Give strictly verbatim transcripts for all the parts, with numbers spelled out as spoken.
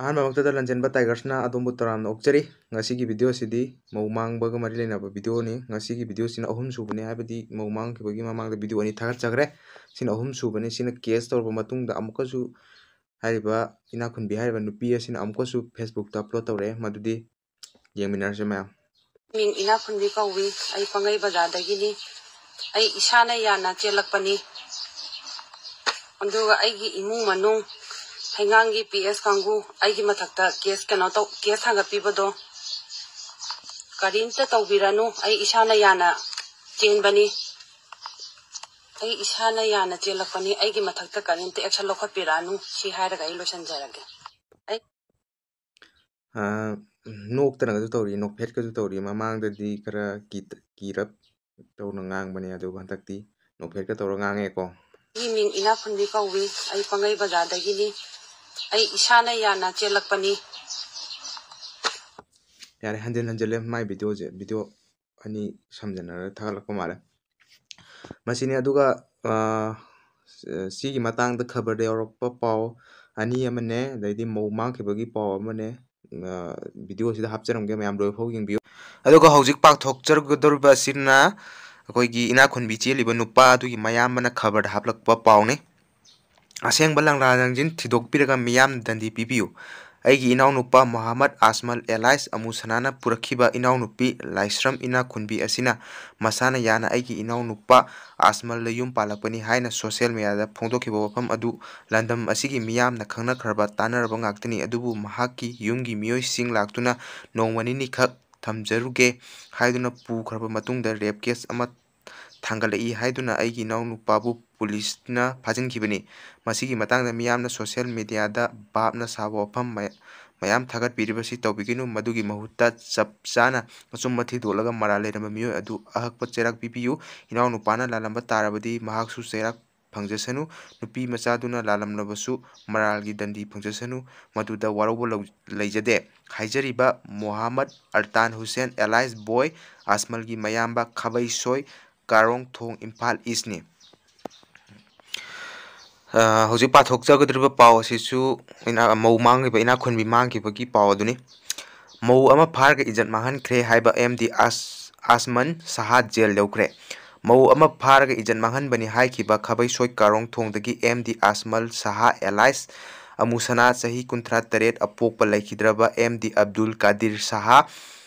ꯑꯍꯥꯟꯕꯃꯛꯇꯗ ꯂꯟꯖꯦꯟꯕ ꯇꯥꯏꯒꯔꯁꯅ ꯑꯗꯣꯝꯕꯨ ꯇꯔꯥꯝꯅ ꯑꯣꯛꯆꯔꯤ꯫ ꯉꯁꯤꯒꯤ ꯚꯤꯗꯤꯑꯣꯁꯤꯗꯤ ꯃꯧ ꯃꯥꯡꯕꯒ ꯃꯔꯤ ꯂꯩꯅꯕ ꯚꯤꯗꯤꯑꯣꯅꯤ꯫ ꯉꯁꯤꯒꯤ ꯚꯤꯗꯤꯑꯣꯁꯤꯅ ꯑꯍꯨꯝ ꯁꯨꯕꯅꯤ, ꯍꯥꯏꯕꯗꯤ ꯃꯧ ꯃꯥꯡꯈꯤꯕꯒꯤ ꯃꯃꯥꯡꯗ ꯚꯤꯗꯤꯑꯣ ꯑꯅꯤ ꯊꯥꯒꯠꯆꯈ꯭ꯔꯦ꯫ ꯁꯤꯅ ꯑꯍꯨꯝ ꯁꯨꯕꯅꯤ꯫ ꯁꯤꯅ ꯀꯦꯁ ꯇꯧꯔꯕ ꯃꯇꯨꯡꯗ ꯑꯃꯨꯛꯀꯁꯨ ꯍꯥꯏꯔꯤꯕ ꯏꯅꯥꯛꯈꯨꯟꯕꯤ ꯍꯥꯏꯔꯤꯕ ꯅꯨꯄꯤ ꯑꯁꯤꯅ ꯑꯃꯨꯛꯀꯁꯨ ꯐꯦꯁꯕꯨꯛꯇ ꯑꯞꯂꯣꯗ ꯇꯧꯔꯛꯑꯦ꯫ ꯃꯗꯨꯗꯤ ꯌꯦꯡꯃꯤꯟꯅꯔꯁꯤ ꯃꯌꯥꯝ꯫ ꯃꯤꯡ ꯏꯅꯥꯛꯈꯨꯟꯕꯤ ꯀꯧꯏ꯫ ꯑꯩ ꯄꯥꯡꯒꯩ ꯕꯖꯥꯔꯗꯒꯤꯅꯤ꯫ ꯑꯩ ꯏꯁꯥꯅ ꯌꯥꯅ ꯆꯦꯜꯂꯛꯄꯅꯤ꯫ ꯑꯗꯨꯒ ꯑꯩꯒꯤ ꯏꯃꯨꯡ ꯃꯅꯨꯡ, ꯍꯩꯉꯥꯡꯒꯤ ꯄꯤ ꯑꯦꯁ ꯀꯥꯡꯕꯨ, ꯑꯩꯒꯤ ꯃꯊꯛꯇ ꯀꯦꯁ ꯀꯩꯅꯣ ꯇꯧ, ꯀꯦꯁ ꯊꯥꯡꯒꯠꯄꯤꯕꯗꯣ ꯀꯔꯤꯝꯇ ꯇꯧꯕꯤꯔꯅꯨ꯫ ꯑꯩ ꯏꯁꯥꯅ ꯌꯥꯅ ꯆꯦꯟꯕꯅꯤ꯫ ꯑꯩ ꯏꯁꯥꯅ ꯌꯥꯅ ꯆꯦꯜꯂꯛꯄꯅꯤ꯫ ꯑꯩꯒꯤ ꯃꯊꯛꯇ ꯀꯔꯤꯝꯇ ꯑꯦꯛꯁꯟ ꯂꯧꯈꯠꯄꯤꯔꯛꯑꯅꯨ꯫ ꯁꯤ ꯍꯥꯏꯔꯒ ꯑꯩ ꯂꯣꯏꯁꯤꯟꯖꯔꯒꯦ꯫ ꯑꯩ ꯑꯥ, ꯅꯣꯛꯇꯅꯒꯁꯨ ꯇꯧꯔꯤ, ꯅꯣꯛꯐꯦꯠꯀꯁꯨ ꯇꯧꯔꯤ꯫ ꯃꯃꯥꯡꯗꯗꯤ ꯈꯔ ꯀꯤ-, ꯀꯤꯔꯞ ꯇꯧꯅ ꯉꯥꯡꯕꯅꯦ, ꯑꯗꯨꯕꯨ ꯍꯟꯗꯛꯇꯤ ꯅꯣꯛꯐꯦꯠꯀ ꯇꯧꯔ ꯉꯥꯡꯉꯦꯀꯣ꯫ ꯑꯩꯒꯤ ꯃꯤꯡ ꯏꯅꯥꯛꯈꯨꯟꯕꯤ ꯀꯧꯏ꯫ ꯑꯩ ꯄꯥꯡꯒꯩ ꯕꯖꯥꯔꯗꯒꯤꯅꯤ꯫ ꯑꯩ ꯏꯁꯥꯅ ꯌꯥꯅ ꯆꯦꯜꯂꯛꯄꯅꯤ꯫ ꯌꯥꯔꯦ, ꯍꯟꯖꯤꯟ ꯍꯟꯖꯤꯜꯂꯦ ꯃꯥꯏ ꯚꯤꯗꯤꯑꯣꯁꯦ꯫ ꯚꯤꯗꯤꯑꯣ ꯑꯅꯤ ꯁꯝꯖꯟꯅꯔꯒ ꯊꯥꯒꯠꯂꯛꯄ ꯃꯥꯜꯂꯦ꯫ ꯃꯁꯤꯅꯤ꯫ ꯑꯗꯨꯒ, ꯑꯥ, ꯁꯤꯒꯤ ꯃꯇꯥꯡꯗ ꯈꯕꯔꯗ ꯌꯥꯎꯔꯛꯄ ꯄꯥꯎ ꯑꯅꯤ ꯑꯃꯅꯦ, ꯑꯗꯩꯗꯤ ꯃꯧ ꯃꯥꯡꯈꯤꯕꯒꯤ ꯄꯥꯎ ꯑꯃꯅꯦ, ꯑꯥ, ꯚꯤꯗꯤꯑꯣꯁꯤꯗ ꯍꯥꯞꯆꯔꯝꯒꯦ, ꯃꯌꯥꯝ ꯂꯣꯏꯐꯥꯎ ꯌꯦꯡꯕꯤꯌꯨ꯫ ꯑꯗꯨꯒ ꯍꯧꯖꯤꯛ ꯄꯥꯛꯊꯣꯛꯆꯔꯛꯀꯗꯧꯔꯤꯕ ꯑꯁꯤꯅ ꯑꯩꯈꯣꯏꯒꯤ ꯏꯅꯥꯛꯈꯨꯟꯕꯤ ꯆꯦꯜꯂꯤꯕ ꯅꯨꯄꯥ ꯑꯗꯨꯒꯤ ꯃꯌꯥꯝꯕꯅ ꯈꯕꯔꯗ ꯍꯥꯞꯂꯛꯄ ꯄꯥꯎꯅꯤ꯫ ꯑꯁꯦꯡꯕ ꯂꯪꯂꯥ ꯂꯪꯖꯤꯟ ꯊꯤꯗꯣꯛꯄꯤꯔꯒ ꯃꯤꯌꯥꯝꯅ ꯗꯟꯗꯤ ꯄꯤꯕꯤꯌꯨ꯫ ꯑꯩꯒꯤ ꯏꯅꯥꯎꯅꯨꯄꯥ ꯃꯣꯍꯥꯃꯠ ꯑꯁꯃꯜ ꯑꯦꯂꯥꯏꯁ ꯑꯃꯨ ꯁꯅꯥꯅ ꯄꯨꯔꯛꯈꯤꯕ ꯏꯅꯥꯎꯅꯨꯄꯤ ꯂꯥꯏꯁ꯭ꯔꯝ ꯏꯅꯥꯛꯈꯨꯟꯕꯤ ꯑꯁꯤꯅ ꯃꯁꯥꯅ ꯌꯥꯅ ꯑꯩꯒꯤ ꯏꯅꯥꯎꯅꯨꯄꯥ ꯑꯁꯃꯜꯗ ꯌꯨꯝ ꯄꯥꯜꯂꯛꯄꯅꯤ ꯍꯥꯏꯅ ꯁꯣꯁꯤꯌꯦꯜ ꯃꯤꯗꯤꯌꯥꯗ ꯐꯣꯡꯗꯣꯛꯈꯤꯕ ꯋꯥꯐꯝ ꯑꯗꯨ ꯂꯝꯗꯝ ꯑꯁꯤꯒꯤ ꯃꯤꯌꯥꯝꯅ ꯈꯪꯅꯈ꯭ꯔꯕ ꯇꯥꯟꯅꯔꯕ ꯉꯥꯛꯇꯅꯤ꯫ ꯑꯗꯨꯕꯨ ꯃꯍꯥꯛꯀꯤ ꯌꯨꯝꯒꯤ ꯃꯤꯑꯣꯏꯁꯤꯡ ꯂꯥꯛꯇꯨꯅ ꯅꯣꯡꯃ ꯅꯤꯅꯤꯈꯛ ꯊꯝꯖꯔꯨꯒꯦ ꯍꯥꯏꯗꯨꯅ ꯄꯨꯈ꯭ꯔꯕ ꯃꯇꯨꯡꯗ ꯔꯦꯞ ꯀꯦꯁ ꯑꯃ ꯊꯥꯡꯒꯠꯂꯛꯏ ꯍꯥꯏꯗꯨꯅ ꯑꯩꯒꯤ ꯏꯅꯥꯎꯅꯨꯄꯥꯕꯨ ꯄꯨꯂꯤꯁꯅ ꯐꯥꯖꯤꯟꯈꯤꯕꯅꯤ꯫ ꯃꯁꯤꯒꯤ ꯃꯇꯥꯡꯗ ꯃꯤꯌꯥꯝꯅ ꯁꯣꯁꯤꯌꯦꯜ ꯃꯤꯗꯤꯌꯥꯗ ꯚꯥꯞꯅ ꯁꯥꯕ ꯋꯥꯐꯝ ꯃꯌꯥ-, ꯃꯌꯥꯝ ꯊꯥꯒꯠꯄꯤꯔꯤꯕꯁꯤ ꯇꯧꯕꯤꯒꯅꯨ꯫ ꯃꯗꯨꯒꯤ ꯃꯍꯨꯠꯇ ꯆꯞ ꯆꯥꯅ ꯑꯆꯨꯝꯕ ꯊꯤꯗꯣꯛꯂꯒ ꯃꯔꯥꯜ ꯂꯩꯔꯝꯕ ꯃꯤꯑꯣꯏ ꯑꯗꯨ ꯑꯍꯛꯄ ꯆꯩꯔꯥꯛ ꯄꯤꯕꯤꯌꯨ꯫ ꯏꯅꯥꯎꯅꯨꯄꯥꯅ ꯂꯥꯜꯂꯝꯕ ꯇꯥꯔꯕꯗꯤ ꯃꯍꯥꯛꯁꯨ ꯆꯩꯔꯥꯛ ꯐꯪꯖꯁꯅꯨ꯫ ꯅꯨꯄꯤ ꯃꯆꯥꯗꯨꯅ ꯂꯥꯜꯂꯝꯂꯕꯁꯨ ꯃꯔꯥꯜꯒꯤ ꯗꯟꯗꯤ ꯐꯪꯖꯁꯅꯨ꯫ ꯃꯗꯨꯗ ꯋꯥꯔꯧꯕ ꯂꯧ-, ꯂꯩꯖꯗꯦ꯫ ꯍꯥꯏꯖꯔꯤꯕ ꯃꯣꯍꯥꯃꯠ ꯑꯔꯇꯥꯟ ꯍꯨꯁꯦꯟ ꯑꯦꯂꯥꯏꯁ ꯕꯣꯏ ꯑꯁꯃꯜꯒꯤ ꯃꯌꯥꯝꯕ ꯈꯥꯕꯩꯁꯣꯏ ꯀꯥꯔꯣꯡꯊꯣꯡ ꯏꯝꯐꯥꯜ ꯏꯁꯅꯤ꯫ ꯍꯧꯖꯤꯛ ꯄꯥꯊꯣꯛꯆꯒꯗꯧꯔꯤꯕ ꯄꯥꯎ ꯑꯁꯤꯁꯨ ꯃꯧ ꯃꯥꯡꯈꯤꯕ, ꯏꯅꯥꯛ ꯈꯨꯟꯕꯤ ꯃꯥꯡꯈꯤꯕꯒꯤ ꯄꯥꯎ ꯑꯗꯨꯅꯤ꯫ ꯃꯧ ꯑꯃ ꯐꯥꯔꯒ ꯏꯖꯠ ꯃꯥꯡꯍꯟꯈ꯭ꯔꯦ ꯍꯥꯏꯕ ꯑꯦꯝ ꯗꯤ ꯑꯁ-, ꯑꯁꯃꯟ ꯁꯍꯥ ꯖꯦꯜ ꯌꯧꯈ꯭ꯔꯦ꯫ ꯃꯧ ꯑꯃ ꯐꯥꯔꯒ ꯏꯖꯠ ꯃꯥꯡꯍꯟꯕꯅꯤ ꯍꯥꯏꯈꯤꯕ ꯈꯥꯕꯩꯁꯣꯏ ꯀꯥꯔꯣꯡ ꯊꯣꯡꯗꯒꯤ ꯑꯦꯝ ꯗꯤ ꯑꯁꯃꯜ ꯁꯍꯥ ꯑꯦꯂꯥꯏꯁ ꯑꯃꯨꯁꯅꯥ, ꯆꯍꯤ ꯀꯨꯟꯊ꯭ꯔꯥ ꯇꯔꯦꯠ, ꯑꯄꯣꯛꯄ ꯂꯩꯈꯤꯗ꯭ꯔꯕ M D Abdul Kadir Saha,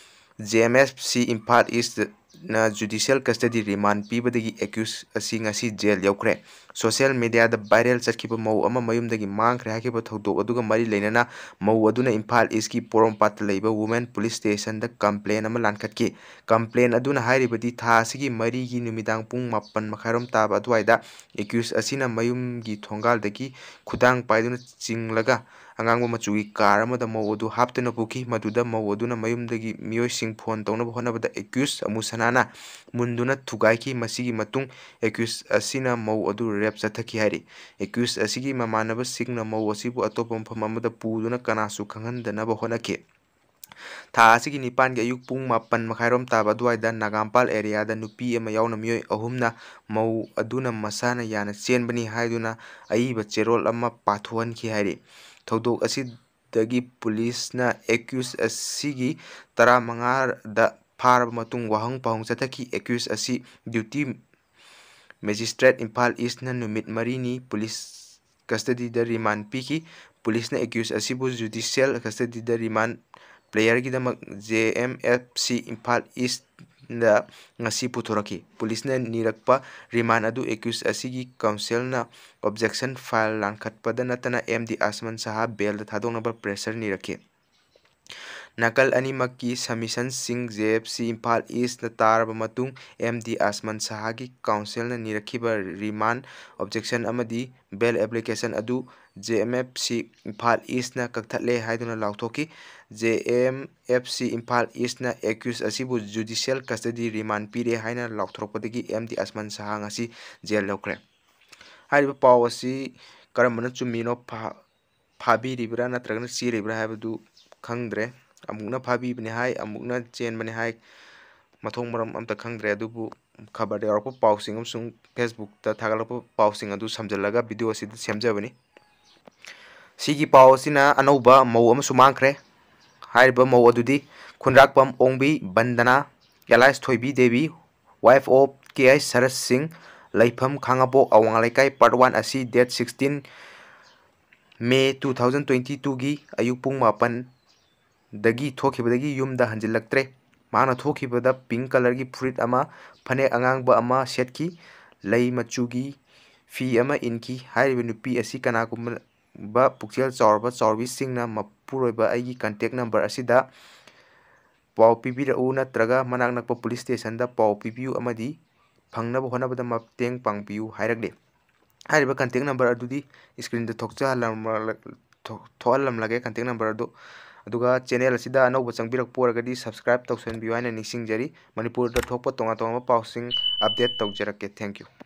J M F C Imphal ꯏꯁ ꯅ ꯖꯨꯗꯤꯁꯤꯌꯦꯜ ꯀꯁꯇꯗꯤ ꯔꯤꯃꯥꯟ ꯄꯤꯕꯗꯒꯤ ꯑꯦꯀ꯭ꯌꯨꯁ ꯑꯁꯤ ꯉꯁꯤ ꯖꯦꯜ ꯌꯧꯈ꯭ꯔꯦ꯫ ꯁꯣꯁꯤꯌꯦꯜ ꯃꯤꯗꯤꯌꯥꯗ ꯚꯥꯏꯔꯦꯜ ꯆꯠꯈꯤꯕ ꯃꯧ ꯑꯃ ꯃꯌꯨꯝꯗꯒꯤ ꯃꯥꯡꯈ꯭ꯔꯦ ꯍꯥꯏꯈꯤꯕ ꯊꯧꯗꯣꯛ ꯑꯗꯨꯒ ꯃꯔꯤ ꯂꯩꯅꯅ ꯃꯧ ꯑꯗꯨꯅ ꯏꯝꯐꯥꯜ ꯏꯁꯀꯤ ꯄꯣꯔꯣꯝꯄꯥꯠꯇ ꯂꯩꯕ ꯋꯨꯃꯦꯟ ꯄꯨꯂꯤꯁ ꯁ꯭ꯇꯦꯁꯟꯗ ꯀꯝꯄ꯭ꯂꯦꯟ ꯑꯃ ꯂꯥꯟꯈꯠꯈꯤ꯫ ꯀꯝꯄ꯭ꯂꯦꯟ ꯑꯗꯨꯅ ꯍꯥꯏꯔꯤꯕꯗꯤ ꯊꯥ ꯑꯁꯤꯒꯤ ꯃꯔꯤꯒꯤ ꯅꯨꯃꯤꯗꯥꯡ ꯄꯨꯡ ꯃꯥꯄꯟ ꯃꯈꯥꯏꯔꯣꯝ ꯇꯥꯕ ꯑꯗꯨꯋꯥꯏꯗ ꯑꯦꯀ꯭ꯌꯨꯁ ꯑꯁꯤꯅ ꯃꯌꯨꯝꯒꯤ ꯊꯣꯡꯒꯥꯜꯗꯒꯤ ꯈꯨꯗꯥꯡ ꯄꯥꯏꯗꯨꯅ ꯆꯤꯡꯂꯒ ꯑꯉꯥꯡꯕ ꯃꯆꯨꯒꯤ ꯀꯥꯔ ꯑꯃꯗ ꯃꯧ ꯑꯗꯨ ꯍꯥꯞꯇꯨꯅ ꯄꯨꯈꯤ꯫ ꯃꯗꯨꯗ ꯃꯧ ꯑꯗꯨꯅ ꯃꯌꯨꯝꯗꯒꯤ ꯃꯤꯑꯣꯏꯁꯤꯡ ꯐꯣꯟ ꯇꯧꯅꯕ ꯍꯣꯠꯅꯕꯗ ꯑꯦꯀ꯭ꯌꯨꯁ ꯑꯃꯨꯁꯅꯥꯅ ꯃꯨꯟꯗꯨꯅ ꯊꯨꯒꯥꯏꯈꯤ꯫ ꯃꯁꯤꯒꯤ ꯃꯇꯨꯡ ꯑꯦꯀ꯭ꯌꯨꯁ ꯑꯁꯤꯅ ꯃꯧ ꯑꯗꯨ ꯔꯦꯞ ꯆꯠꯊꯈꯤ ꯍꯥꯏꯔꯤ꯫ ꯑꯦꯀ꯭ꯌꯨꯁ ꯑꯁꯤꯒꯤ ꯃꯃꯥꯟꯅꯕꯁꯤꯡꯅ ꯃꯧ ꯑꯁꯤꯕꯨ ꯑꯇꯣꯞꯄ ꯃꯐꯝ ꯑꯃꯗ ꯄꯨꯗꯨꯅ ꯀꯅꯥꯁꯨ ꯈꯪꯍꯟꯗꯅꯕ ꯍꯣꯠꯅꯈꯤ꯫ ꯊꯥ ꯑꯁꯤꯒꯤ ꯅꯤꯄꯥꯟꯒꯤ ꯑꯌꯨꯛ ꯄꯨꯡ ꯃꯥꯄꯟ ꯃꯈꯥꯏꯔꯣꯝ ꯇꯥꯕ ꯑꯗꯨꯋꯥꯏꯗ ꯅꯥꯒꯥꯝꯄꯥꯜ ꯑꯦꯔꯤꯌꯥꯗ ꯅꯨꯄꯤ ꯑꯃ ꯌꯥꯎꯅ ꯃꯤꯑꯣꯏ ꯑꯍꯨꯝꯅ ꯃꯧ ꯑꯗꯨꯅ ꯃꯁꯥꯅ ꯌꯥꯅ ꯆꯦꯟꯕꯅꯤ ꯍꯥꯏꯗꯨꯅ ꯑꯏꯕ ꯆꯦꯔꯣꯜ ꯑꯃ ꯄꯥꯊꯣꯛꯍꯟꯈꯤ ꯍꯥꯏꯔꯤ꯫ ꯊꯧꯗꯣꯛ ꯑꯁꯤꯗꯒꯤ ꯄꯨꯂꯤꯁꯅ ꯑꯦꯀ꯭ꯌꯨꯁ ꯑꯁꯤꯒꯤ ꯇꯔꯥꯃꯉꯥꯗ ꯐꯥꯔꯕ ꯃꯇꯨꯡ ꯋꯥꯍꯪ ꯄꯥꯎꯍꯪ ꯆꯠꯊꯈꯤ꯫ ꯑꯦꯀ꯭ꯌꯨꯁ ꯑꯁꯤ ꯗ꯭ꯌꯨꯇꯤ ꯃꯦꯖꯤꯁꯇ꯭ꯔꯦꯠ ꯏꯝꯐꯥꯜ ꯏꯁꯅ ꯅꯨꯃꯤꯠ ꯃꯔꯤꯅꯤ ꯄꯨꯂꯤꯁ ꯀꯁꯇꯗꯤꯗ ꯔꯤꯃꯥꯟ ꯄꯤꯈꯤ꯫ ꯄꯨꯂꯤꯁꯅ ꯑꯦꯀ꯭ꯌꯨꯁ ꯑꯁꯤꯕꯨ ꯖꯨꯗꯤꯁꯤꯌꯦꯜ ꯀꯁꯇꯗꯤꯗ ꯔꯤꯃꯥꯟ ꯄ꯭ꯂꯦꯌꯔꯒꯤꯗꯃꯛ J M F C Imphal ꯏꯁꯗ ꯉꯁꯤ ꯄꯨꯊꯣꯔꯛꯈꯤ꯫ ꯄꯨꯂꯤꯁꯅ ꯅꯤꯔꯛꯄ ꯔꯤꯃꯥꯟ ꯑꯗꯨ ꯑꯦꯀ꯭ꯌꯨꯁ ꯑꯁꯤꯒꯤ ꯀꯥꯎꯟꯁꯤꯜꯅ ꯑꯣꯕꯖꯦꯛꯁꯟ ꯐꯥꯏꯜ ꯂꯥꯟꯈꯠꯄꯗ ꯅꯠꯇꯅ ꯑꯦꯝ ꯗꯤ ꯑꯁꯃꯟ ꯁꯍꯥ ꯕꯦꯜꯗ ꯊꯥꯗꯣꯛꯅꯕ ꯄ꯭ꯔꯦꯁꯔ ꯅꯤꯔꯛꯈꯤ꯫ ꯅꯥꯀꯜ ꯑꯅꯤꯃꯛꯀꯤ ꯁꯕꯃꯤꯁꯟꯁꯤꯡ ꯖꯦ ꯑꯦꯐ ꯁꯤ ꯏꯝꯐꯥꯜ ꯏꯁꯅ ꯇꯥꯔꯕ ꯃꯇꯨꯡ, ꯑꯦꯝ ꯗꯤ ꯑꯁꯃꯟ ꯁꯍꯥꯒꯤ ꯀꯥꯎꯟꯁꯤꯜꯅ ꯅꯤꯔꯛꯈꯤꯕ ꯔꯤꯃꯥꯟ ꯑꯣꯕꯖꯦꯛꯁꯟ ꯑꯃꯗꯤ ꯕꯦꯜ ꯑꯦꯄ꯭ꯂꯤꯀꯦꯁꯟ ꯑꯗꯨ J M F C Imphal ꯏꯁꯅ ꯀꯛꯊꯠꯂꯦ ꯍꯥꯏꯗꯨꯅ ꯂꯥꯎꯊꯣꯛꯈꯤ꯫ J M F C Imphal ꯏꯁꯅ ꯑꯦꯀ꯭ꯌꯨꯁ ꯑꯁꯤꯕꯨ ꯖꯨꯗꯤꯁꯤꯌꯦꯜ ꯀꯁꯇꯗꯤ ꯔꯤꯃꯥꯟ ꯄꯤꯔꯦ ꯍꯥꯏꯅ ꯂꯥꯎꯊꯣꯔꯛꯄꯗꯒꯤ ꯑꯦꯝ ꯗꯤ ꯑꯁꯃꯟ ꯁꯍꯥ ꯉꯁꯤ ꯖꯦꯜ ꯌꯧꯈ꯭ꯔꯦ꯫ ꯍꯥꯏꯔꯤꯕ ꯄꯥꯎ ꯑꯁꯤ ꯀꯔꯝꯕꯅ ꯆꯨꯝꯃꯤꯅꯣ ꯐꯥ-, ꯐꯥꯕꯤꯔꯤꯕ꯭ꯔꯥ ꯅꯠꯇ꯭ꯔꯒꯅ ꯆꯦꯜꯂꯤꯕ꯭ꯔꯥ ꯍꯥꯏꯕꯗꯨ ꯈꯪꯗ꯭ꯔꯦ꯫ ꯑꯃꯨꯛꯅ ꯐꯥꯕꯤꯕꯅꯤ ꯍꯥꯏ, ꯑꯃꯨꯛꯅ ꯆꯦꯟꯕꯅꯤ ꯍꯥꯏ, ꯃꯊꯣꯡ ꯃꯔꯝ ꯑꯝꯇ ꯈꯪꯗ꯭ꯔꯦ꯫ ꯑꯗꯨꯕꯨ ꯈꯕꯔꯗ ꯌꯥꯎꯔꯛꯄ ꯄꯥꯎꯁꯤꯡ ꯑꯃꯁꯨꯡ Facebookꯇ ꯊꯥꯒꯠꯂꯛꯄ ꯄꯥꯎꯁꯤꯡ ꯑꯗꯨ ꯁꯝꯖꯤꯜꯂꯒ ꯚꯤꯗꯤꯑꯣ ꯑꯁꯤꯗ ꯁꯦꯝꯖꯕꯅꯤ꯫ ꯁꯤꯒꯤ ꯄꯥꯎ ꯑꯁꯤꯅ ꯑꯅꯧꯕ ꯃꯧ ꯑꯃꯁꯨ ꯃꯥꯡꯈ꯭ꯔꯦ꯫ ꯍꯥꯏꯔꯤꯕ ꯃꯧ ꯑꯗꯨꯗꯤ ꯈꯨꯟꯗ꯭ꯔꯥꯛꯄꯝ ꯑꯣꯡꯕꯤ ꯕꯟꯗꯅꯥ, alias ꯊꯣꯏꯕꯤ Devi, wife of K I ꯁꯔꯠ ꯁꯤꯡ, ꯂꯩꯐꯝ ꯈꯥꯉꯕꯣꯛ, ꯑꯋꯥꯡ ꯂꯩꯀꯥꯏ, part one ꯑꯁꯤ date sixteen May two thousand twenty twoꯒꯤ ꯑꯌꯨꯛ ꯄꯨꯡ ꯃꯥꯄꯟꯗꯒꯤ ꯊꯣꯛꯈꯤꯕꯗꯒꯤ ꯌꯨꯝꯗ ꯍꯟꯖꯤꯜꯂꯛꯇ꯭ꯔꯦ꯫ ꯃꯍꯥꯛꯅ ꯊꯣꯛꯈꯤꯕꯗ pink colourꯒꯤ ꯐꯨꯔꯤꯠ ꯑꯃ, ꯐꯅꯦꯛ ꯑꯉꯥꯡꯕ ꯑꯃ ꯁꯦꯠꯈꯤ, ꯂꯩ ꯃꯆꯨꯒꯤ ꯐꯤ ꯑꯃ ꯏꯟꯈꯤ꯫ ꯍꯥꯏꯔꯤꯕ ꯅꯨꯄꯤ ꯑꯁꯤ ꯀꯅꯥꯒꯨꯝꯕ ꯄꯨꯛꯆꯦꯜ ꯆꯥꯎꯔꯕ ꯆꯥꯎꯔꯕꯤꯁꯤꯡꯅ ꯃꯄꯨꯔꯣꯏꯕ ꯑꯩꯒꯤ contact number ꯑꯁꯤꯗ ꯄꯥꯎ ꯄꯤꯕꯤꯔꯛꯎ ꯅꯠꯇ꯭ꯔꯒ ꯃꯅꯥꯛ ꯅꯛꯄ police stationꯗ ꯄꯥꯎ ꯄꯤꯕꯤꯌꯨ ꯑꯃꯗꯤ ꯐꯪꯅꯕ ꯍꯣꯠꯅꯕꯗ ꯃꯇꯦꯡ ꯄꯥꯡꯕꯤꯌꯨ ꯍꯥꯏꯔꯛꯂꯤ꯫ ꯍꯥꯏꯔꯤꯕ contact number ꯑꯗꯨꯗꯤ screenꯗ ꯊꯣꯛꯆꯍꯜꯂꯝ-, ꯊꯣꯛ-, ꯊꯣꯛꯍꯜꯂꯝꯂꯒꯦ contact number ꯑꯗꯨ꯫ ꯑꯗꯨꯒ channel ꯑꯁꯤꯗ ꯑꯅꯧꯕ ꯆꯪꯕꯤꯔꯛꯄ ꯑꯣꯏꯔꯒꯗꯤ subscribe ꯇꯧꯁꯟꯕꯤꯌꯨ ꯍꯥꯏꯅ ꯅꯤꯡꯁꯤꯡꯖꯔꯤ꯫ ꯃꯅꯤꯄꯨꯔꯗ ꯊꯣꯛꯄ ꯇꯣꯉꯥꯟ ꯇꯣꯉꯥꯟꯕ ꯄꯥꯎꯁꯤꯡ update ꯇꯧꯖꯔꯛꯀꯦ꯫ Thank you꯫